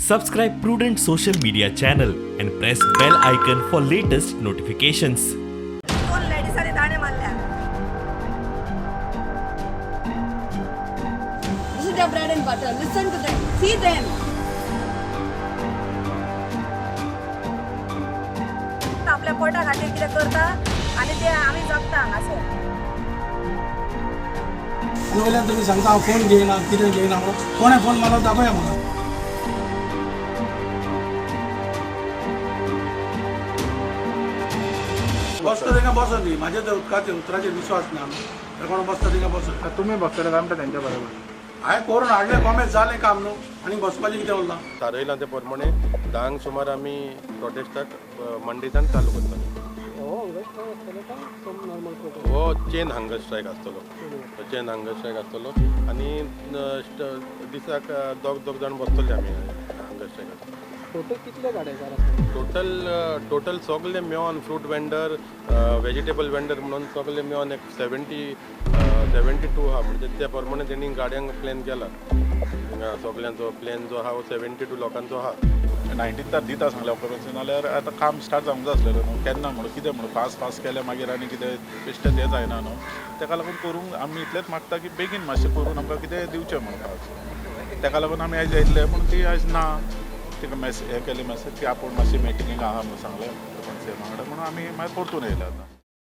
Subscribe Prudent social media channel and press bell icon for latest notifications. दोन लेडीजांनी दाणे मारल्या. This is their bread and butter. Listen to them. See them. आपल्या पोटा खातीर कितें करता आनी ते आमी जगता हांगासर. आनी वयल्यान तुमी सांगता हांव फोन घेयना, कितें घेयना म्हणून. कोणें फोन मारलो दाखोवया म्हाका. बसता थिंगा बसो न्ही, म्हाजे तर उदकाचेर उतराचेर विश्वास ना न्हू, तर कोण बसता थिंगा बसो. तुमी बसतले काय म्हणटा तेंच्या बरोबर? हांवें करून हाडलें, कोमेस जालें काम न्हू, आनी बसपाचें कितें उरलां? थारयलां ते प्रमाणे 10क सुमार आमी प्रोटेस्टाक मंडेच्यान चालू करतले. हो चेन हंगर स्ट्रायक आसतलो, चेन हंगर स्ट्रायक आसतलो आनी दिसाक दोग दोग जाण बसतले आमी हंगर स्ट्रायकाक. टोटल कितले गाडयेकार आसा? टोटल टोटल सगळे मेळोन फ्रूट वेंडर, वेजिटेबल वेंडर म्हणून सगळे मेळोन एक 72 आहा. म्हणजे त्या प्रमाणे तेणी गाडयांक प्लॅन केला. हिंगा सगळ्यांचो प्लॅन जो आहा, 72 लोकांचो आहा. 19तार दिता सांगलें ऑक्युपन्सी, नाल्यार आतां काम स्टार्ट जावंक जाय आसलेलें न्हू. केन्ना म्हणून कितें म्हणून फास्ट फास्ट केलें, मागीर आनी कितें बेश्टें हें जायना न्हू. तेका लागून करूंक आमी इतलेंच मागता की बेगीन मातशें करून आमकां कितें दिवचें म्हणून पास. तेका लागून आमी आयज येयल्ले, पूण ती आयज ना. तिका मॅसेज हें केली, मॅसेज की आपूण मातशी मिटिंगेक आहा म्हणून सांगलें सरपंच वांगडा, म्हणून आमी मागीर परतून येयले आतां.